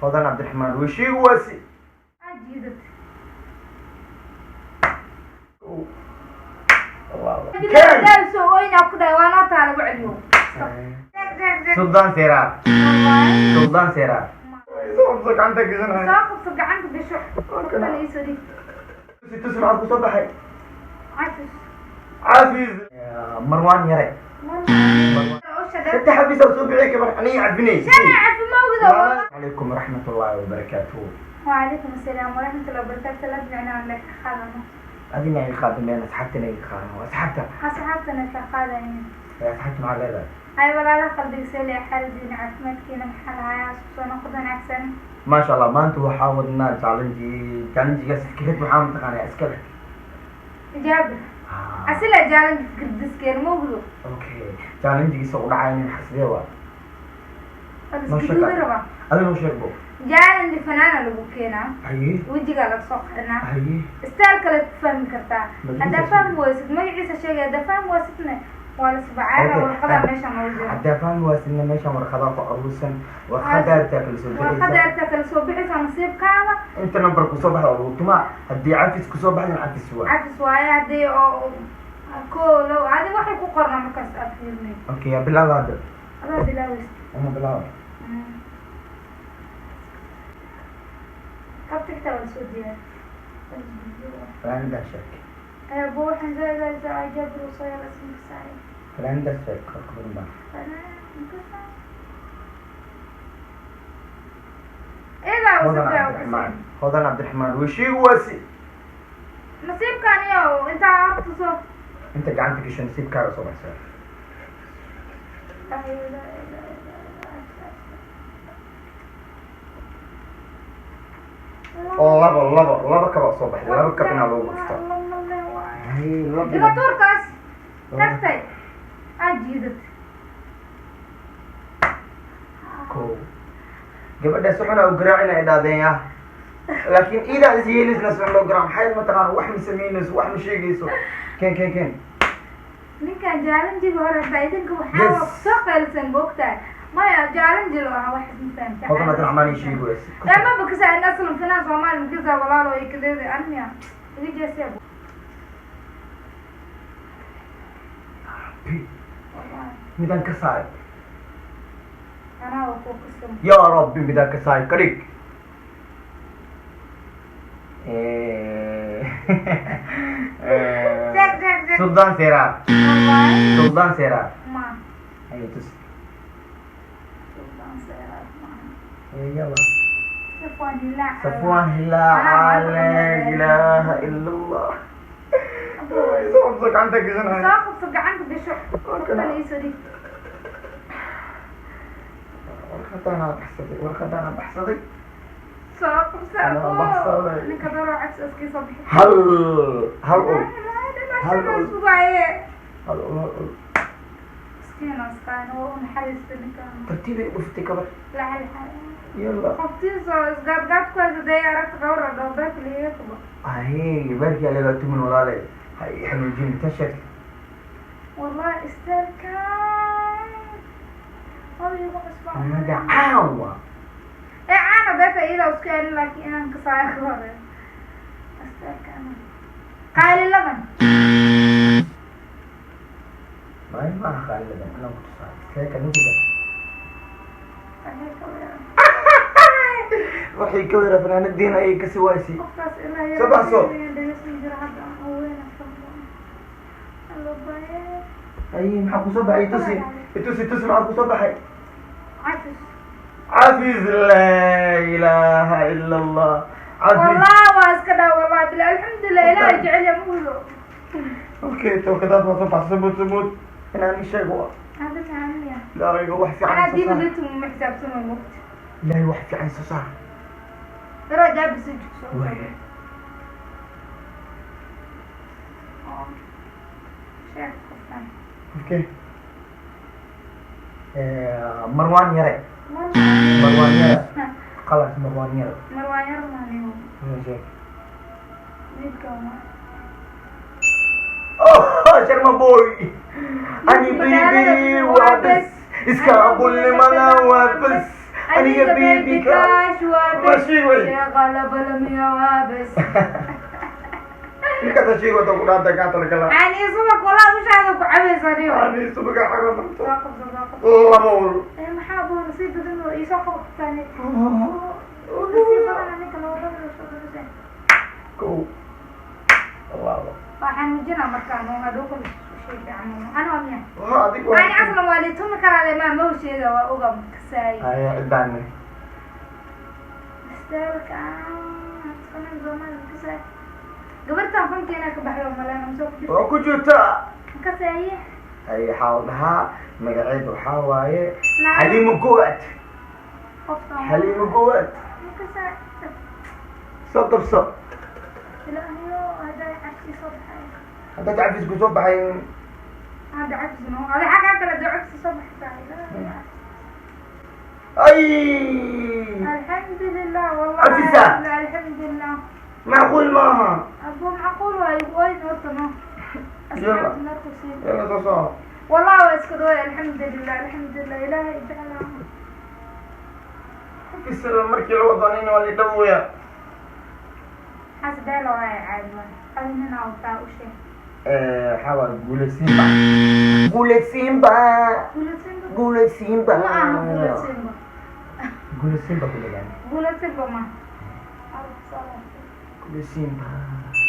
Hodan Cabdiraxmaan weshiigu waasi. Aa jiidatay. Ken. Soo ooynaa ku dhahay, waa noo taa lagu celiyo. Suldaan Seeraar, Suldaan Seeraar. Soo qabso, gacanta gashanaya. Soo qabso, gacanta gasho. Qofkan iisoo dhig. Tusi, tusi, maxaa kusoo baxay? Cafis. Cafis. Marwaan Yare. Saddex xabis aa soo bixi kabar aniga cafinay. Shana cafi mawgida. Calaykum waraxmat ullaahi wabarakaatuhu. وعليكم السلام ورحمة الله وبركاته. لا بمعنى لك خادمة. Adina iga qaadameen, asxaabtana iga qaadan, asxaabta. أصحابتنا كقادمين. Asxaabta maxaa leedahay? هاي ولا قلبي سالي حالدين عافمادكينا maxaa lahayaa soo noqdan agsan. Maasha Allah, maanta waxaa wadnaa challenge. Challengegaas fikrad waxaa mataqaanaa iska leh jaabir asila challenge fikradiskeen mawgdo. Okay, challengegiisa u dhacay maxaa, sidee waa? Noo sheeg. Iskuduuda rabaa. Adiga noo sheeg bo. Challenge fanaana lagu keenaa. Haye. Wejigaa laga soo qarinaa. Haye. Style kale ku fahmi kartaa. Magaciisa haddaa sheeg. Fahmi waysid magaciisa sheegay, haddaa fahmi waysidna waa la isbacaara. Warqadaa meesha noogu jiro. Haddaa fahmi waasidna meeshan warqadaa ku aruursan, warqadaa artaa kala soo warqada bixaysa. Artaa kala soo bixaysa nasiibkaada. Inta number kusoo baxda oo lagu tumaa, haddii cafis kusoo baxdan, cafis waa. Cafis waaye haddii oo koo low adi waxay ku qornaa markaas aad fiirnay. Okay, yaa bilaaba hadda? Adaa bilaawaysa. Ama bilaaba. Kabta xitaa waa lasoo diyaar. Fanaanidaas sheeg. Abo, waxaan zaid jaabir usoo yala ismakasaay. Fanaanidaas sheeg, farka badan baa. Iyagaa Hodan usoo. Cabdiraxmaan, Hodan Cabdiraxmaan weshiigu waasi. Nasiibkan iyo intaa horta soo Inta gacanta gasho nasiibkaaga soo baxsa. La ilaha illa Allah. Labo, labo, laba kaba soo baxday, laba kab inaa loogu dhufto. Hay, labo. Iga tuurkaas tagtay, aa jiidatay. Kow, gabadhaas waxuna u garaacina ay dhaadeen ya, laakiin iidaa is yeelisna si loo garaac maxay mataqaana, wax ma samaynayso, wax ma sheegayso. Ken, ken, ken. Ninkan challenge-ga hore hataa idinka waxaa Yes. waa kusoo qaylisan moogtahay, maya challenge lo aha wax ma fahamta. Hodan Cabdiraxmaan ii sheegi wayse. Ma bakasa in aslan finaan Soomaali makasa walaalo ay kaleeday anmiya iga jeesay. Midaan ka saay. Anaa waa kuwa kasam. Yaa Rabbi, midaan ka saay ka dhig. Sheeg, sheeg, sheeg. Suldaan Seeraar. Wallahi. Suldaan Seeraar. Ma ayo tus. Sultan Seeraar ma. Yalla. Safwan Hilaac. Safwaan Hilaac, laa ilaaha ila Allah. Soo qabso, gacanta gashanaya. Soo qabso, gacanta gasho. Qofkan iisoo dhig. Warqadaanaa baxsaday, warqadaanaa baxsaday. Soo qabso. Anaa Abo. baxsaday. Ninka daroo cabsi iskii soo bixi. Hal hal ul, hal ul. Sugaaye. Hal ul, hal ul. Miskiin oo iskaan oo u naxariista ninkan. Tartiibay u dhuftay kabar. Lacag. Yalla. Qoftiisa oo isgaadgaad ku haysa dee aragta gawra dhoobeek liiga qabo. Ahey, baarkii alaga tumin walaale, ha ii xanuujin ta sheeg. Wallahi isteelkan oo igu cusbaa. Anaga caawa. Ee caana beeta iyada isku celin, laakiin inaan kasaayo ka hore isteelkan qaaliladan. May maaha qaaliladan, anaa ku tusaa isteelka ninka. Waxay ka weeraan. Waxay ka wera fanaanadiina ayay kasi waysay. Qofkaas ilaa Soo baxso. Dhegeysan jira hadda oo weyn allo baye. Ay, maxaa kusoo baxay? Itusi, itusi, tusi, maxaa kusoo baxay? Cafis. Cafis, laa ilaaha ila Allah, cafis. Wallah waa iska dhaa, wallah bila alxamdulilah, ilaahay jecel ya muhulo. Okay, tawkadaad waa soo baxsay, sumud sumud inaan ii sheego waa. Hada maamiya. Ilaahay wax fiican anaa soo diina saar. litum ma xisaabsamay mogta. Ilaahay wax fiican soo saar. Daro jaabis jugso. Waaye. Sheeg qofkan. Okay, Marwaan Yare, Marwaan Yare, خلاص Marwaan Yare. Marwaan Yar maaniyo. Sheeg. Midka waa. Oh, Sharma Boy. Ani biri biri waa bes, iskaabulnimada waa bes. Aniga baby cash waa Ma bes. sheeg wey. Sheeqa labalamiya waa bes. Ninkaasa sheeg wada ku dhaanta gacanta lagala. Caani subag walaa ushaada ku cabaysa niyo. Ani subaga xaga marto. Soo qabso, soo qabso. Laba ul. Eh, maxaa buu nasiib badan oo iisoo qabtaan? Nasiib badan ninka laba soo qabsay. Kow, labo. Waxaan muujinaa markaan oo hadhow kala sheeg fiican. Ana waa miya? Waa adig. Ani aslan waa litumi karaa le maa mau sheega waa oga kasaay. Haya, cidaane. Istaalka fanan Soomaali kasaay. Gabartan fankeena ka baxdo maleen ama soo ku jirto. Waa ku jirtaa. Kasaaye. Hay, waxaa la dhahaa magaceed waxaa waaye Nacam. Xaliimo Gowaad. Qoftan. Xaliimo Gowaad. Kasaay. Soo qabso. Ilaahayo, hadda cabsi soo baxay. Haddaad cafis ku soo baxay. Hadda cabsi no. Hada xagga kale hadda cabsi soo baxay. Ay. Alxamdulillah والله. Cafisa. Alxamdulillah. Macquul maaha. أبو معقول واي واي نورتنا. يلا. أصحاب نرقصين. Yalla, soo soco. والله واسكت الحمد لله، الحمد لله، إلهي اجعلها. Cafis markii la wadanina waa la dhawaya. حسب الله واي عاد خلينا نوطا وشي. Waxaa waaye Guulaysiinba, Guulaysiinba. قولتين. Guulaysiinba. ما أنا قولتين. Guulaysiinba ku dhagaan. قولتين ما. Guulaysiinba.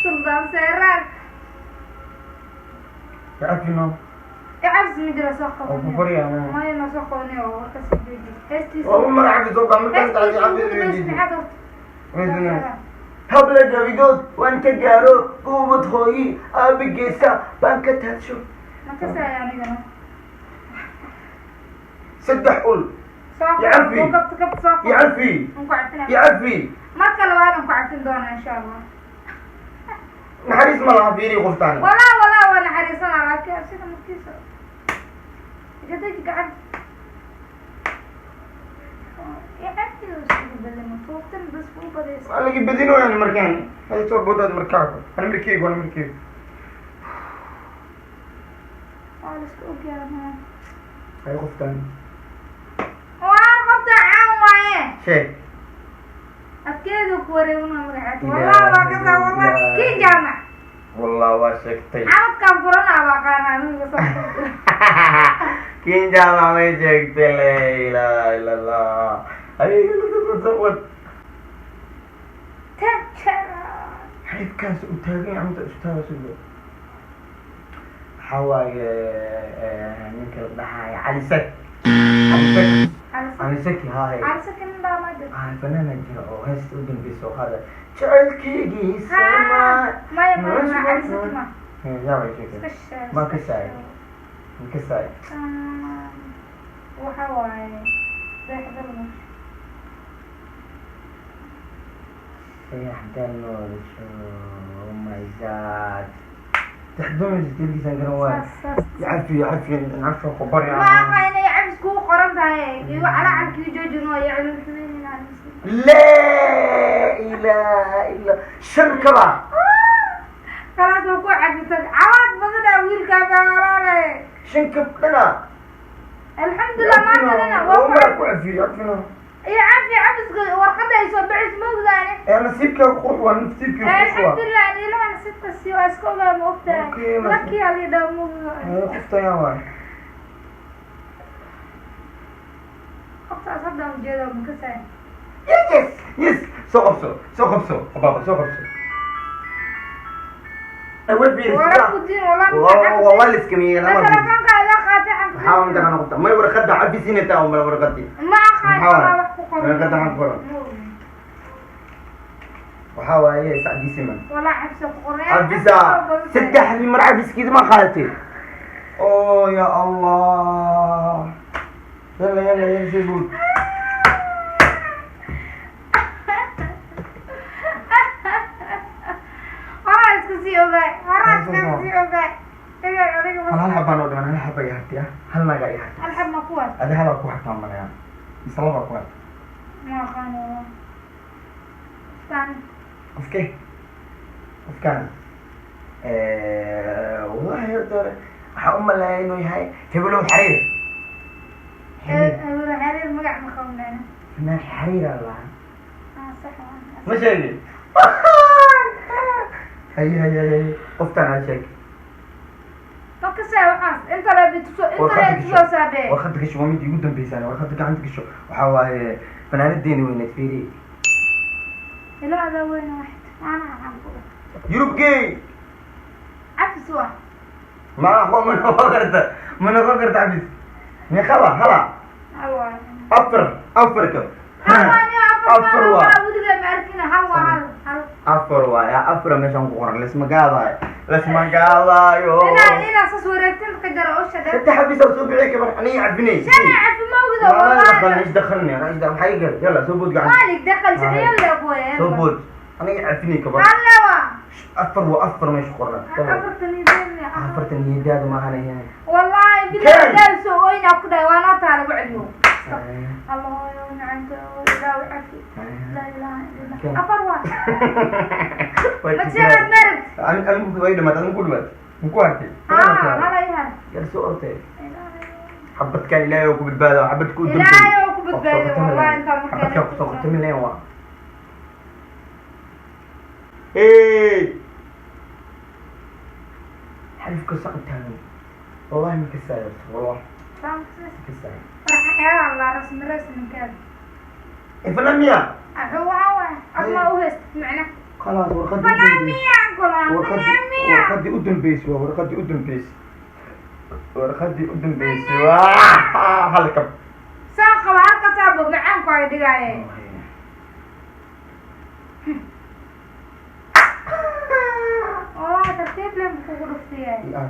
سلطان سيران. Yacafino. عبس مدري سوق. Oo ku baryaa. ما ينا سوق وني وكسي جوجي هستي. Waa u mar cafis oo baa markaas tacdi cafis weydiisay. Habla gabigood waan ka gaaro guubad hooyi aabigeesa baan ka taadsho. ما كسر يعني أنا. Saddex ul. سوق. يعفي. وقفت كبت سوق. Yacafi. نكو عفنا. Yacafi. Marka labaad aan ku cafin doonaa insha Allah. Naxariis ma laha, fiiri qoftaan. Walaa walaa waa naxariisanaa, laakiin asiga markiisa gadaji gacan yacafiyo isugu badano tuugtan bas kuu badaysa. Waa laga badinooyaan markaan hay soo bodaad markaaku ana markeygu ana markeygu. Waa la iska ogyahay. Hay qoftaan. Waa qofta caan waaye. Sheeg. Afkeedu ku wareeguna magaceed walaa waa kasaa walaa kii jaamac. Wallah waa sheegtay. Camadkaan furanaa baa qaana aniga soo. Kin jaamac may sheegtay, laa ilaaha illa Allah. Ay, wad. Tajara. Xariifkaas uu taagan yahay cunta istaaga sugo. Waxaa waaye ninka la dhahayo Cali Sak, Cali Sak, Cali Saki haay. Calisakin dhaamada. Ah, fanaana jira oo heesta u dambeysa oo qaada jecelkeygii sama. Maya maya maya, calisakin ma. Yaa way sheegtay. Iska sheeg. Ma kasaay, ma kasaay. Waxa waaye dayaxdal. Dayaxdan nolosho, oh my God, taxdumaysa telkiisaan garan waayo. Yacafi, yacafi, yacafi ku barya. Ma aqa inay cabis kugu qoran tahay iyo calacalkii joojin waa iyo cilmi xumeynina. Laa ilaaha illa shan kaba. Khalaas, waa ku cafisan cawaad badanaa wiilkaa baa walaale. Shan kab dhana. Alxamdulilah, maanta dhana waa ku waa ku cafiyo, yacafino. Iyo cafi cafiska warqada ay soo baxayso ma ogdaane. Ee nasiibkaa qurux waa, nasiibkii qurux waa. Alxamdulilah, ani ilaha nasiibka siiyo waa iska ogaa, ma ogtahay? Okay, nasiib. Laki alidhaa ma ogtahay? Ee qofta yaa waay. Qoftaas hadda ujeeda ma kasaay. Yes yes, soo qabso, soo qabso abaaba, soo qabso. Waraqudiin walaa. Waa la iskameeyey lama. Telefoonka adaa qaatay. Maxaa mataqaana qofta may warqadda cafisinaytaa umala warqadii. Ma aqaan. Maxaa walaa wax ku qoran. Warqadda maxaa ku qoran? Waxaa waaye sacdii siman. Walaa cabsi ku qoran. Cafisa saddexdii mar cafiskiida ma qaadatay. Oh ya Allah, yalla yalla yalla, sii guud. Horaa iska sii ogaay, horaa iska sii ogaay inaan aniga. Hal hal xabaan oo dhiman, hal xaba i hartay, ah, hal naga i hartay. Hal xab ma kuwaas? Adi halaa ku hartaan malaya mise labaa ku hartay? Ma aqaan walaa qofkaan. Qofke, qofkaan wallahi horta hore waxaa u maleeya inuu yahay hebelow xariir. Xiriir, xiriir magac ma qabnayna. Fanaan xariira lahaa. Ah, sax waa. Ma sheegin. Haye haye haye, qoftaan aan sheeg. Ma kasee waxaas inta le bituso, inta le tusoo saabee. Warqadda gasho, waa mid igu dambeysaan. Warqadda gacanta gasho, waxaa waaye fanaanadeeni weyneed, fiiri. Ilo adaa weyne waxid maana waxaan ku dhah. Yurub gey. Cafis waa. Ma ma noqon karta, ma noqon karta cabis. Meeqaba hala? Hal waa. Afar, afar ka. Hal waa ni afar. Afar waa. Waa weligaa ma arkina, hal waa, hal hal. Afar waay, afar meeshaan ku qoran. Lasma gaadaayo, lasma gaadaayo. Inaa saas wareegtin ka jara oo shadhe. Saddex xabis aa soo bixi kabar, aniga cafinay. Shan cafi ma ogdo. Ma daqalni. Wallahi. Ish daqalni ana, ish maxay gal? Yalla, soo bood gacanta. Maalik daqal sixiyo le Soo bood, aniga cafinay kabar. Hal le waa. Afar waa, afar meesha qoran. Afartan idin. Afartan niyadaada maahan ahayn. Wallahi Ken. billahi daal soo oyna ku dhahay waa noo taala ku celiyo. Allah yo nacanta ilaahu cafi, laa ilaaha illa Ken. Allah, afar waa ma jeerad marag. Anigu way dhamaatay, adigu ku dhamaatay, muku hartay. Ah, hala ihar. Yar soo ortay xabadkan, ilaahay oo ku badbaado xabadka u dambeeyay. Ilaahay oo ku badbaado, wallahi intaan markaa Xabadkaa kusoo khatamin lahayn waa. Hey! Xarifka saan u taagan, wallahi ma kasaayo, wallahi ma kasaayo. Farxan Allah rasmi rasminkeeda. Ifnamiya. Axuu waxaa waay adma u hayst macna. Khalaas, warqadii u dambeysay. Fanaamiya golaan. Warqadii Fanaamiya. Warqadii u dambeysay waa warqadii u dambeysay, warqadii u dambeysay waa halkab. Soo qaba halkasaabo macaanku ay dhigaaye. Wallahi tartiib len kugu dhuftiyay. Iar.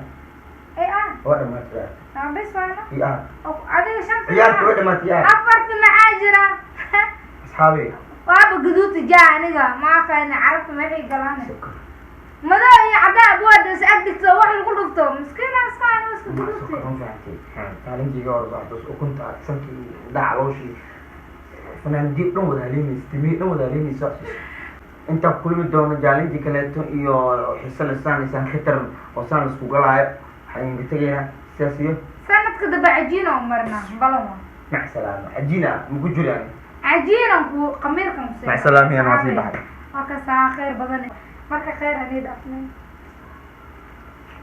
Ay ah. Waa dhamaatay. Ah, bes waana. Iar. Adiga shanta. Ciyaarta waa dhamaatay, iar. Afarta maxaa jira? Asxaabi. Waaba gaduudta jaa, aniga ma aqaana carabta maxay galaan. Madow iyo cadaan buwaada is ag dhigto wax lagu dhufto miskiin askaan iska gaduudta. Ma fahamtay taalintiiga hor socdo ukunta sankii dhaca calooshii fanaanadii dhan wada haleynaysa, timihii dhan wada haleynaysa. Intaan kulmi doono jaalintii kaleeto iyo xiso lisaanaysaan khitar oo saan isku galaayo, waxaan idinka tegaynaa sidaas iyo Sanadka dambe cajiin oo marnaa balan waa. Mac salaama, cajiina maku jiraan. Cajiinan ku qamiirkan ku. Mac salaama, yaan waa sii baxay. Waa kasaa khayr badan marka khayr hanii dhaafnay.